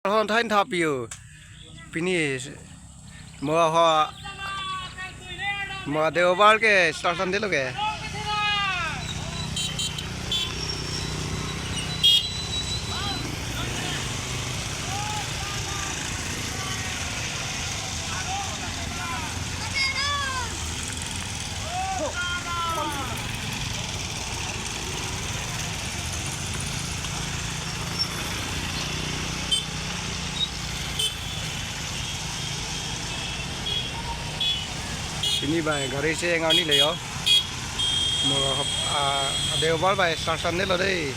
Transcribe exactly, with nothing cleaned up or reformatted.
Hon thain thap yo. Pini mo ho, mo Deobar ke station delo ke. Pini bai gari se ngarni le yo. Mo, ah, Deobar bai station delo dei.